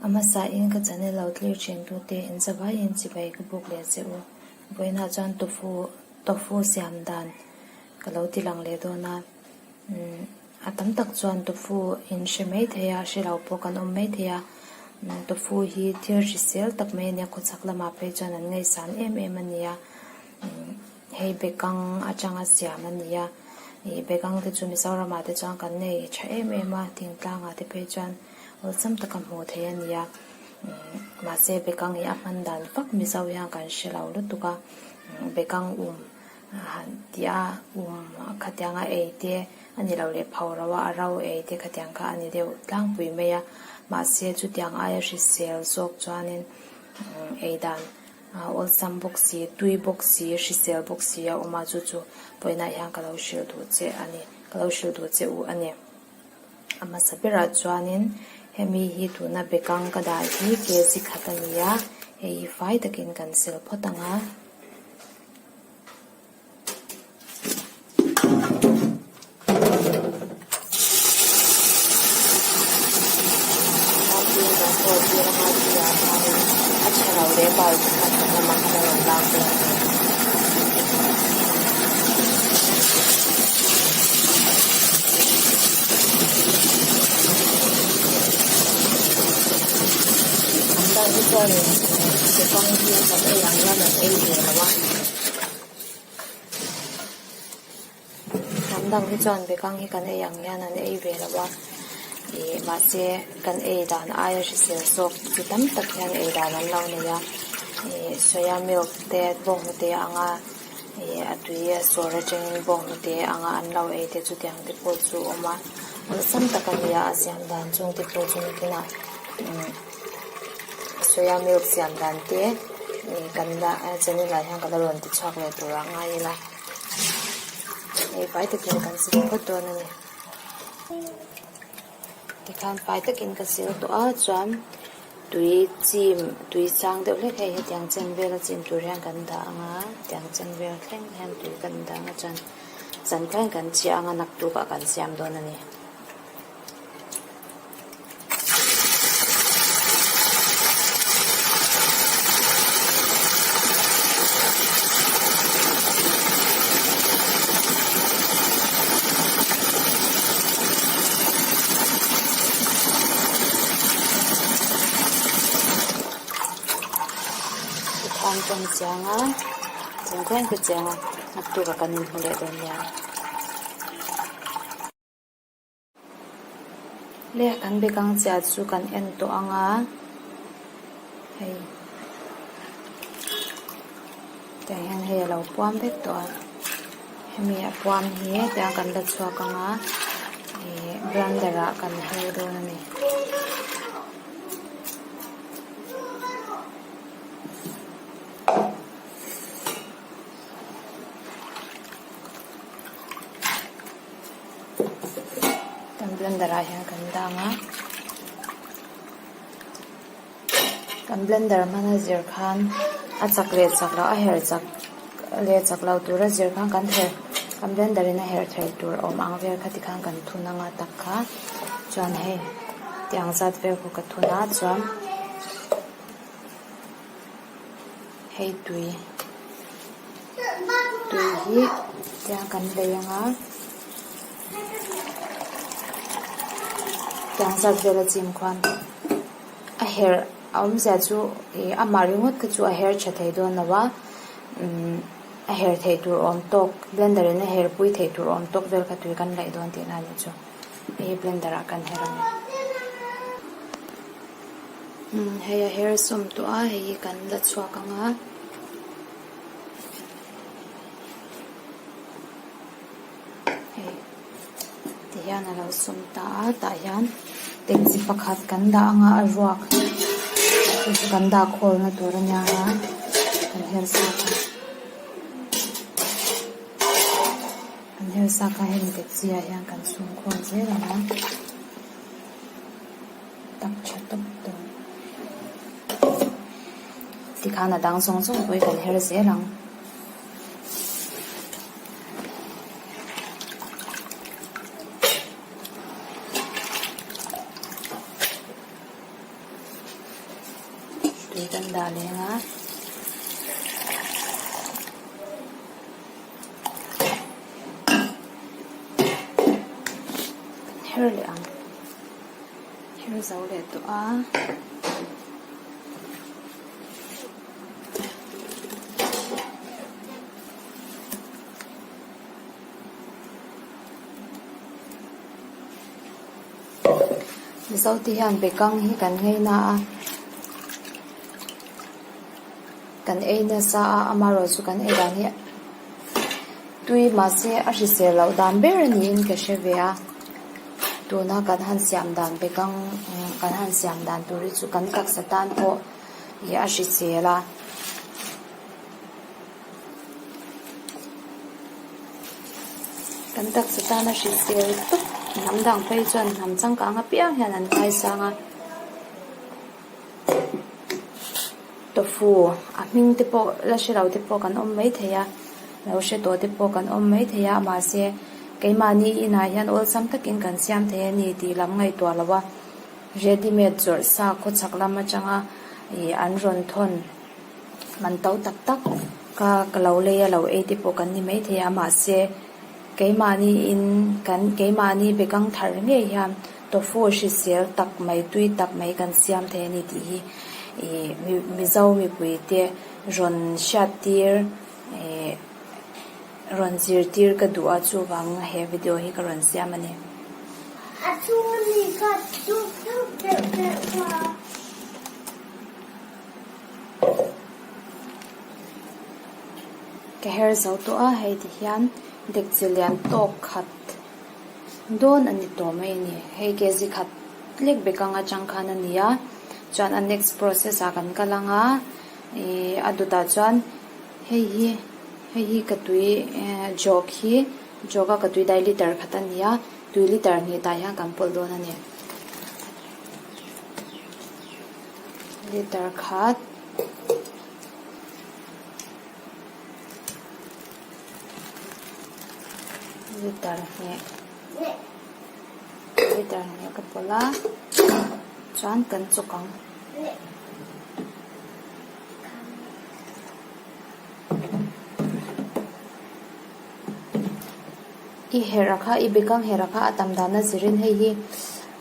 A hmasa in ka channel lo tlir thin tute in zavaiin chibai ka buk leh che u. Vawiinah chuan tofu tofu siam dan ka lo ti lang leh dawn a. Umm a tam tak chuan tofu in hre mai thei a, hre lo pawh kan awm mai thei a. Tofu hi thil hrisel tak mai a nia, khawchhak lamah phei chuan an ngaihsan em em a nia. Hei bekang atanga siam a ni a, ih bekang te chu Mizoramah te chuan kan nei tha em em a, thingtlangah te phei chuan awlsam taka hmuh theih a ni a, mahse bekang hi a hman dan vak Mizo hian kan hre lo lutuk a, bekang um han tih a um khatianga ei te a ni lo leh pho ro a, a ro ei te khatiang kha a ni deuh tlangpui mai a, mahse chutiang aia hrisel zawk chuanin ei dan. Awlsam bawk si, tui bawk si, hrisel bawk si a awm a, chu chu vawiinah hian ka lo hrilh duh che a ni, ka lo hrilh duh che u a ni. A hmasa berah chuanin hemi hi tuna bekang ka dah hi kg khat a ni a, hei hi fai takin kan sel phawt ang a. A tha lo leh bal te kha kan lamah khan a rawn lak dawn a ni. An tan hi chuanin bekang hi kan ei ang hian an ei ve lo a. Hnam dang hi chuan bekang hi kan ei ang hian an ei ve lo a, ih mahse kan ei dan aia hrisel zawk chi tam tak hian ei dan an lo nei a, ih soya milk te bawnghnute anga ih a tui a sawr atangin bawnghnute anga an lo ei te chutiang te pawh chu a awm a, awlsam tak a nia a siam dan chung te pawh chu nakinah umm. Soya milk siam dan te ih kan la channel ah hian ka la rawn ti chhuak leh tur ah ngai ila hei fai takin kan sil phawt dawn a ni tikhan fai takin ka sil tawh a chuan tui chim tui sang deuh hlek hei hetiang chen vel a chim tur hian kan dah ang a hetiang chen vel thleng hian tui kan dah ang a chuan zan khain kan chhiah ang a naktuk ah kan siam dawn a ni. Tikhan kan chiang a cheng khain ka chiang a naktuk ah kan inhmu leh dawn nia. Le kan bekang chiah chu kan en tawh ang a hei tiang hian hei a lo puam vek tawh a hemi a puam hi tiang kan la chhuak ang a ih blender ah kan her dawn a ni. Kan blender ah hian kan dang a kan blender hmana zir khan a chak leh chak loh a her chak leh chak loh tura zir khan kan her kan blender in a her thei tur awm ang vel kha tikhan kan thun anga tak kha chuan hei tiang zat vel khu ka thun a chuan hei tui tui hi tiang kan lei ang a tiang zat vel a chim khuan a herh a awmzia chu ih amah ringawt kha chu a her tha thei dawn lo a umm a her theih tur awm tawk blender in a her pui theih tur awm tawk vel kha tui kan laih dawn tihna a nih chu hei blender ah kan her a ni. Umm hei a her sawm tawh a hei hi kan la chhuak ang a. Hei ti hian a lo sawm ta a tah hian taxi pakhat kan dah ang a a ruak chu chu kan dah khawl na tur a nia a kan her sa kha kan her sa kha hemi taxi ah hian kan chhung khawl zel ang a. Tak tha tawp dawn. Tikhan a dang zawng zawng pawh hi kan her zel ang. Tui kan dah leh ang a. Kan her leh ang. Her zo leh tawh a. Mizo te hian bekang hi kan ngaina a kan ei nasa a amaherawh chu kan ei dan hi tui mahse a hrisel loh dan ber a niin ka hre ve a tuna kan han siam dan bekang kan han siam dan tur hi chu kan taksa tan pawh ih a hrisel a. Kan taksa tana hrisel tawp hnam dang phei chuan hnam changkang apiang hian an ngaisang a tofu a hming te pawh la hre lo te pawh kan awm maithei a lo hre tawh te pawh kan awm maithei a mahse keimahni inah hian awlsam takin kan siam thei a ni tih lam ngaihtuah lo a ready made zawrh sa khawchhak lam atanga ih an rawn thawn. Man to tak tak ka ka lo lei a lo ei te pawh kan ni maithei a mahse keimahni in kan keimahni bekang thar ngei hian tofu hrisel tak mai tui tak mai kan siam thei a ni tih hi ih mizo mipui te rawn hriat tir ih rawn zirtir ka duh a chuvang he video hi ka rawn siam a ni. A chhung a mi kha deuh deuh deuh deuh kha. Ka her zo tawh a, hei ti hian dekchi lian tawk khat dawn a ni tawh mai a ni. Hei kg khat lek bekang atang khan a ni a, chuan a next process ah kan kal ang a, ih a dawtah chuan hei hi hei hi ka tui jawk hi jawk a ka tui dai liter khat a ni a, tui liter hnih tah hian kan pawlh dawn a ni. Liter khat liter hnih liter hnih ka pawlh a chuan kan chawk ang. I herh a kha i bekang herh a kha a tam dan a zirin hei hi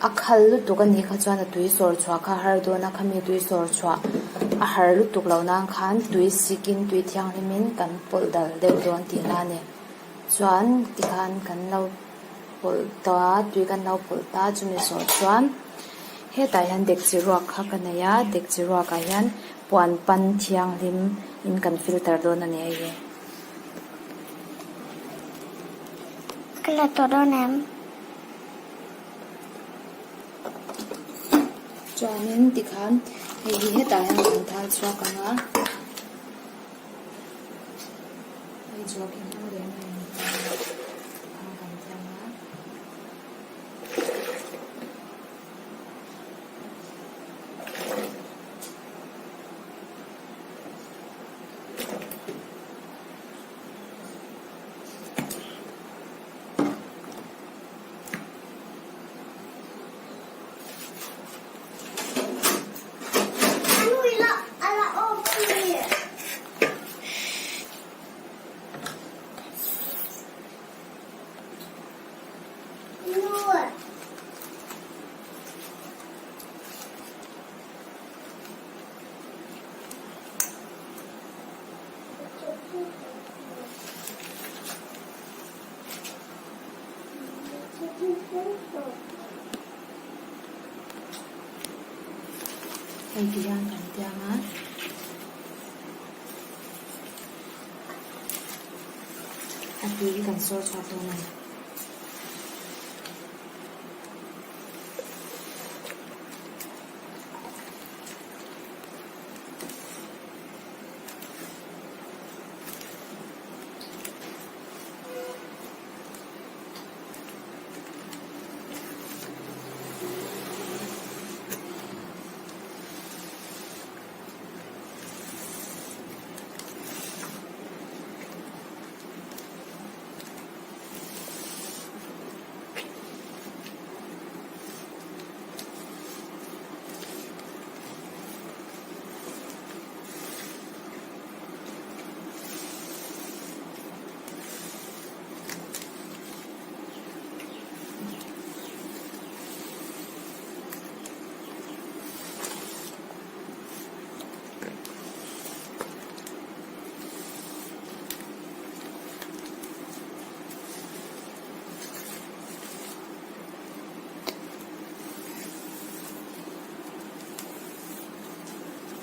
a khal lutuk a nih kha chuan a tui sawr chhuah kha a har dawn a khami tui sawr chhuah a har lutuk loh nan khan tui sik in tui thianghlim in kan pawlh dal deuh dawn tihna a ni chuan tikhan kan lo pawlh ta tui kan lo pawlh ta chumi zawh chuan hetah hian dekchi ruak kha ka nei a dekchi ruak ah hian puan pan thianghlim in kan filter dawn a ni hei hi. Ka la tawh dawn em? Chuanin tikhan hei hi hetah hian kan thal chhuak ang a. Hei chhuak hi hmang leh mai ang kan tlang a. Hei ti hian kan tiang a. A tui hi kan sawr chhuak dawn a ni.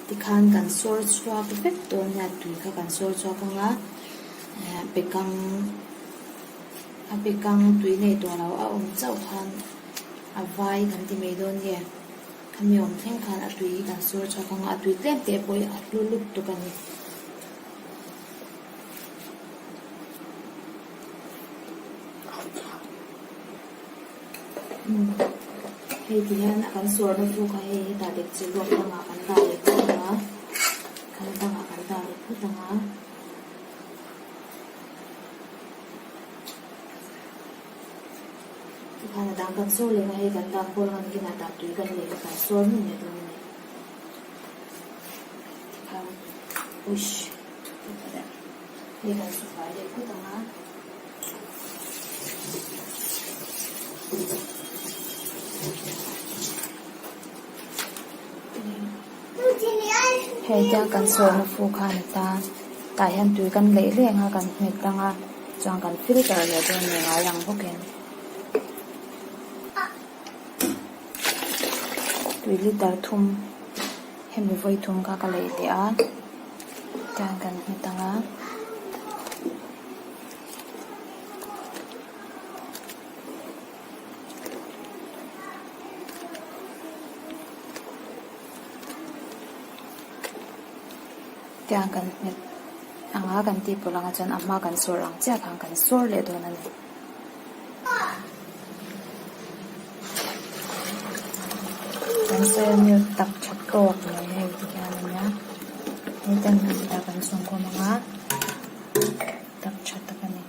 Tikhan kan sawr chhuak vek dawn nia tui kha kan sawr chhuak ang a, bekang a bekang tui nei tawh lo a awm chauh khan a vai kan ti mai dawn nge khami awm thleng khan a tui hi kan sawr chhuak ang a, a tui tlem teh pawh hi a hlu lutuk a ni. Hei ti hian kan sawrna chu kha hei hetah dekchi ruak dangah kan dah leh phawt ang a, khal dangah kan dah leh phawt ang a. Tikhan a dang kan sawr leh ang a, hei kan dah khawl ang a nikin ah dah tui kan leh kha kan sawr hmun leh dawn a ni. Tikhan uish hei kan su fai leh phawt ang a. Hei tia kan sawrna fu kha a ni ta tah hian tui kan leih reng a kan hmet ang a chuan kan filter leh dawn ni ngai ang bawkin tui liter thum hemi vawi thum kha ka leih leh a tiang kan hmet ang a. Tiang kan hmet ang a kan tih pawlh anga chuan a hma kan sawr ang chiah khan kan sawr leh dawn a ni. Kan soya milk tak tha tawk mai hei ti hian a nia hei ten hmun ta kan chhungkhawm ang a. Tak tha tak a ni.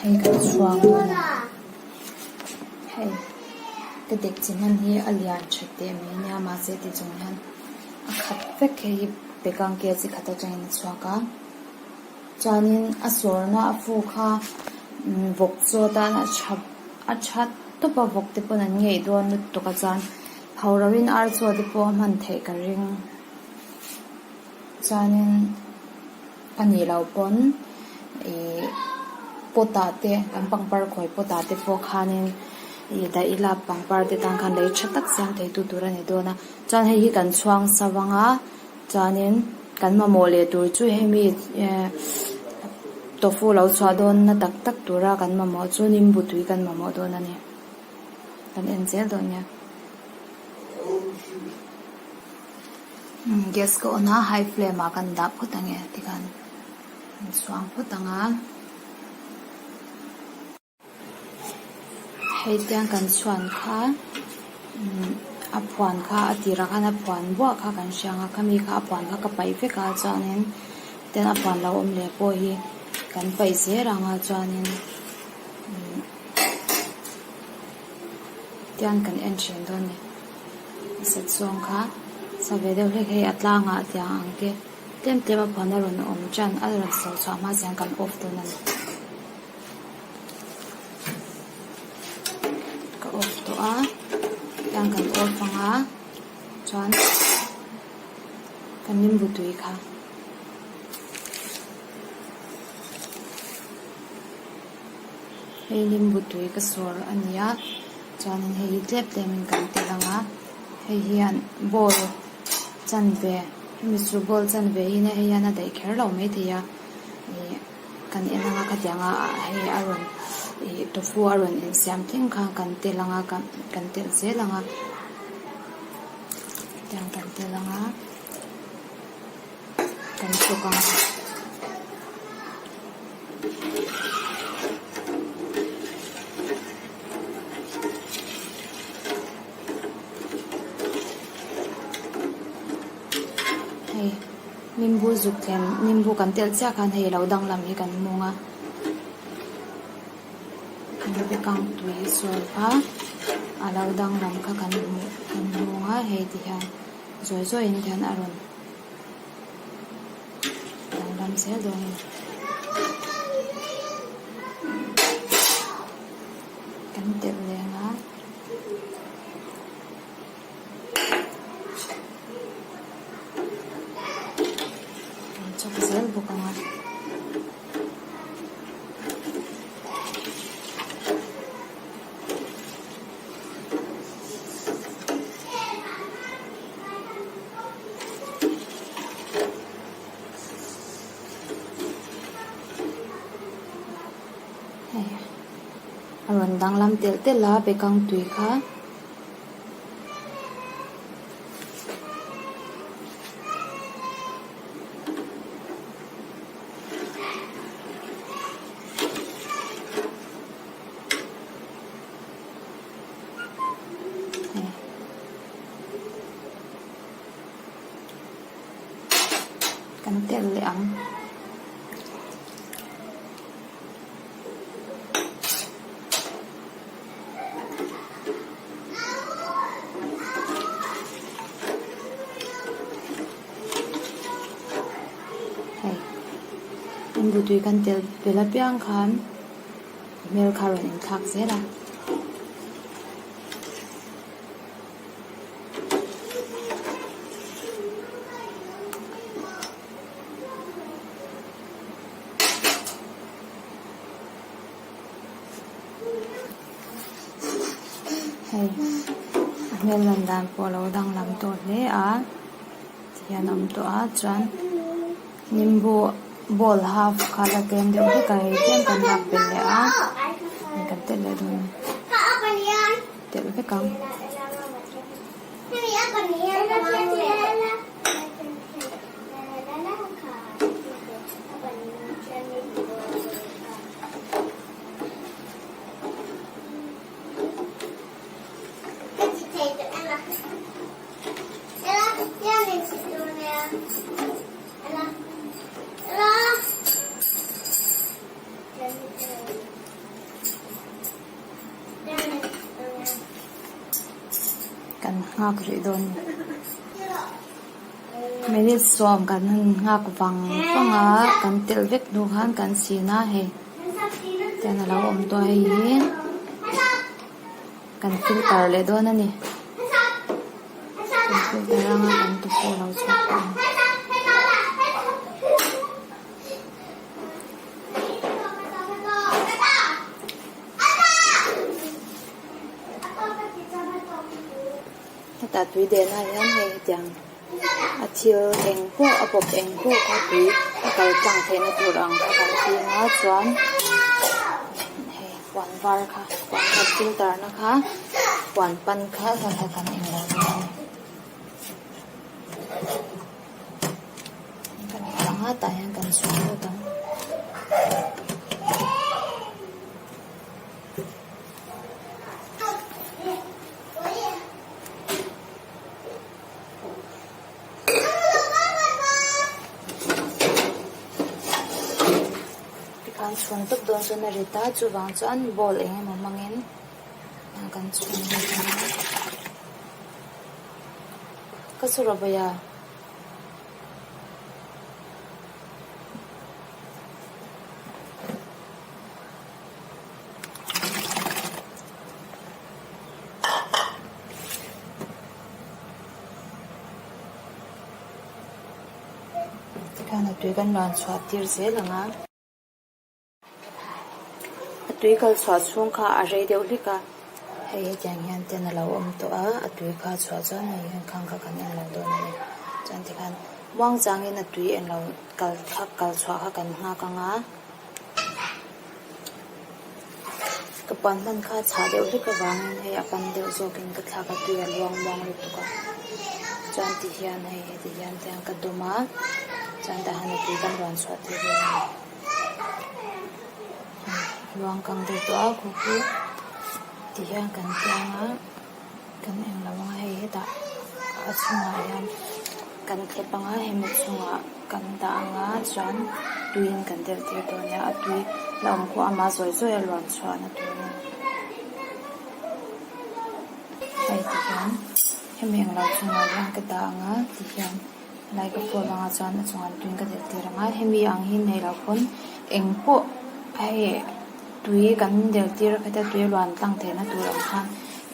Hei kan chhuang dawn a. Hei ka dekchi hman hi a lian tha teh mai nia mahse ti chung hian a khat vek hei hi bekang ke chi khat atangin a chhuak a. Chuanin a sawrna a fu kha vawk chaw tan a tha a tha tawp a vawk te pawn an ngeih dawn lutuk a chuan pho lo in ar chaw te pawh a hman theih ka ring. Chuanin a nih loh pawn ih pot ah te kan pangpar khawi pot ah te pawh khanin ih dah ila pangpar te tan khan lei tha tak siam thei tu tur a ni dawn a chuan hei hi kan chhuang sa vang a chuanin kan mamawh leh tur chu hemi eh tofu lo chhuah dawn na tak tak tura kan mamawh chu nimbu tui kan mamawh dawn a ni kan en zel dawn nia. Gas ka on a high flame ah kan dah phawt ang e tikhan kan chhuang phawt ang a hei tiang kan chhuan kha a phuan kha a tirah khan a phuan buah kha kan hria ang a khami kha a phuan kha ka paih vek a chuanin ten a phuan lo awm leh pawh hi kan paih zel ang a chuanin. Tiang kan en thin dawn ni. A sat zawng kha sa ve deuh hlek hei a tlangah tiang ang te tlem tlem a phuan a rawn awm tan a rawn so chhuah hma chuan kan off dawn a ni. Ka off tawh a tiang kan off ang a chuan kan nimbu tui kha. Hei limbu tui ka sawr a ni a chuanin hei hi tlem tlemin kan telh ang a hei hian bowl chanve hemi chu bowl chanve hi hei hian a daih kher lo maithei a ih kan en ang a khatiang a hei a rawn ih tofu a rawn insiam thleng kha kan telh ang a kan telh zel ang a tiang kan telh ang a. Kan chuk ang a. Hei nimbu zuk thlen nimbu kan telh chiah khan hei lo danglam hi kan mawng a. Bekang tui sawi kha a lo danglam kha kan hmuh kan mawng a hei ti hian zawi zawiin hian a rawn. Danglam zel dawn a ni. Kan telh leh ang a. Kan chawk zel bawk ang a. rawn danglam telh telh a bekang tui kha. Kan telh leh ang. Hei nimbu tui kan telh belh apiang khan hmel kha a rawn inthlak zel a. Hei a hmel lan dan pawh a lo danglam tawh hle a tihian a awm tawh a chuan nimbu bowl half kha la tlem deuh hlek a hei tlem kan lak belh leh a hei kan telh leh dawn a ni telh vek ang. Kan nghak rih dawn a ni. Minute sawm kan han nghak vang vang a, kan telh vek hnu khan kan chhin a hei tian a lo awm tawh a hei hi kan filter leh dawn a ni. Kan filter anga kan tofu a lo chhuak tawh ang. Hetah tui denah hian hei hetiang a thil eng pawh a pawp eng pawh kha tui a kal tlang theihna tur ang kha kan ching a chuan hei puan var kha puan khat filter na kha puan pan kha kha kha kan eng lo dawn a ni. Kan ang a tah hian kan chhung lut ang. Tikhan chhung tawp dawn chuan a rit a chuvang chuan bowl eng emaw hmangin kan chhung lut ang a. Ka Surabaya. Tikhan a tui kan rawn chhuah tir zel ang a. A tui kal chhuah chhung kha a rei deuh hlek a, hei hetiang hian ten a lo awm tawh a, a tui kha chhuah chuan hei hian khang kha kan en lo dawn a ni. Chuan tikhan muang changin a tui en lo kal kha kal chhuah kha kan nghak ang a, ka puan hman kha chhah deuh hlek avangin hei a pan deuh zawkin ka thlak a tui a luang muang lutuk a, chuan tihian hei heti hian te hian ka dawm a, chuan tah hian a tui kan rawn chhuah tir dawn a ni. Luang kang deuh tawh a khu khu ti hian kan piang a kan eng lo ang a hei hetah a chhungah hian kan thlep ang a hemi chungah kan dah ang a chuan tuiin kan delh tir dawn nia a tui la awm khuh a amah zawi zawi a luan chhuahna tur a ni hei ti hian hemi eng lo chungah hian ka dah ang a ti hian. Lai ka phur vangah chuan a chungah tuiin ka delh tir ang a, hemi ang hi nei loh pawn eng pawh hei tui kan delh tir a khatia tui a luan tlang theihna tur ang khan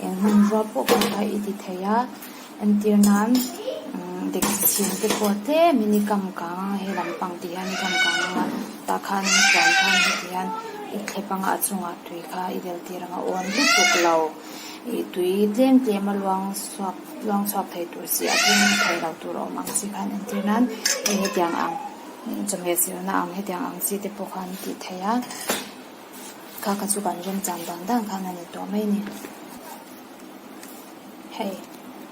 eng hmanrua pawh kan kha i ti thei a, entir nan umm dekchhin te pawh tlemin i kam kang ang a hei lampang tih hian i kam kang ang a tah khan puan khan heti hian i thlep ang a a chungah tui kha i delh tir ang a awn lutuk lo ih tui tlem tlem a luang chhuak. Luang chhuak thei tur si a tlin thei lo tur a awm ang chi khan entir nan hei hetiang ang chawhmeh silna ang hetiang ang chi te pawh khan tih theih a. Kha kha chu kan remchan dan dan khan a ni tawh mai a ni. Hei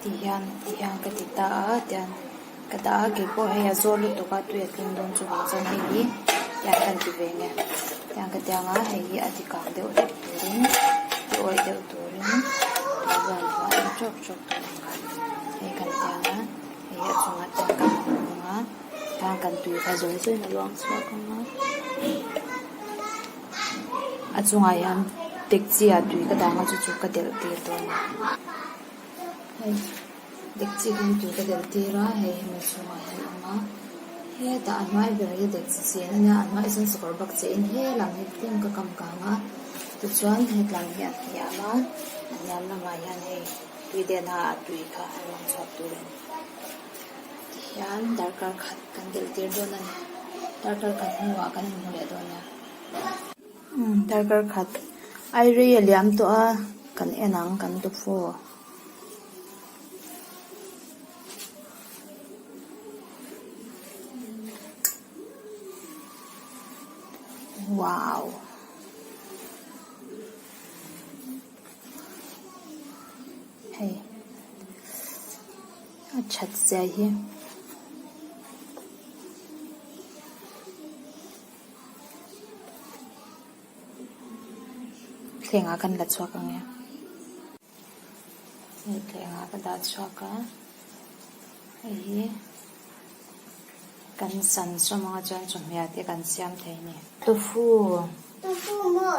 ti hian ti hian ka ti ta a tian ka dah a keipawh hei a zawl lutuk a tui a tling dawn chuvang chuan hei hi tiang kan ti ve nge tiang ka tiang a hei hi a ti kang deuh hlek turin ti awih deuh turin tui luan hmuh a en tawk tawk tur ang kha hei kan tiang a hei a chungah tiang kan hmang ang a tiang kan tui kha zawi zawiin a luang chhuak ang a. A chungah hian dekchi ah tui ka dang a chu chu ka delh tir dawn a hei dekchi hian tui ka delh tir a hei hemi chhungah hian a awm a hetah a hnuai ber hi dekchi chen a nia a hnuaiah chuan sakawr bak che in helam hi tlem ka kam kang a tichuan hetlam hi a hniam a a hniam lamah hian hei tui dehna ah tui kha a luang chhuak tur a ni tihian darkar khat kan delh tir dawn a ni darkar khat hnuah kan inhmu leh dawn a. Darkar khat ai rei a liam tawh a kan en ang kan tofu. Wow. Hei a that zia hi. Thlengah kan la chhuak ang e. Hei thlengah ka dah chhuak a. Hei hi kan san sawm anga chuan chawhmeh te kan siam thei a ni. Tofu. Tofu maw?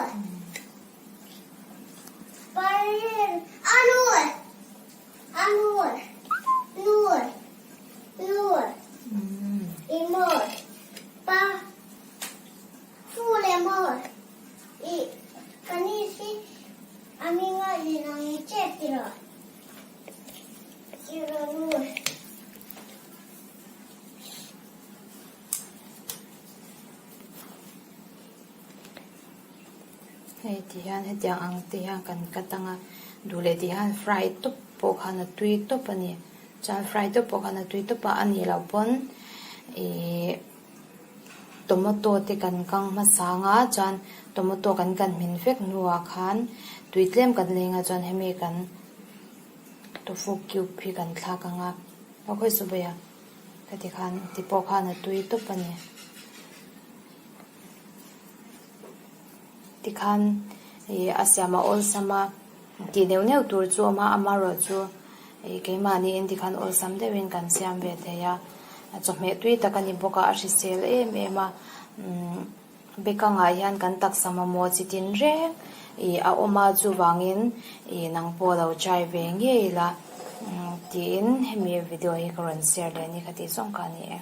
Parin a nu a nu nu nu i maw pa fu le maw i ka ni si a minga i nang i che tiro tiro nu. Hei ti hian hetiang ang te hian kan cut ang a, duh leh ti hian fry tawp pawh khan a tui tawp a ni. Chuan fry tawp pawh khan a tui tawp a, a nih loh pawn ihh tomato te kan kang hmasa ang a, chuan tomato kan kan hmin vek hnuah khan tui tlem kan leng a chuan hemi kan tofu cube hi kan thlak ang a, aw khawi saw bawiha ka ti khan ti pawh khan a tui tawp a ni. Tikhan ih a siam a awlsam a tih neuh neuh tur chu a awm a amaherawh chu ih keimahniin tikhan awlsam deuhin kan siam ve thei a chawhmeh tui tak a ni bawk a a hrisel em em a umm bekangah hian kan taksa mamawh chi tin reng ih a awm a chuvangin ih nang pawh lo try ve ngei la tiin hemi video hi ka rawn share leh a ni kha tih zawng kha a ni e.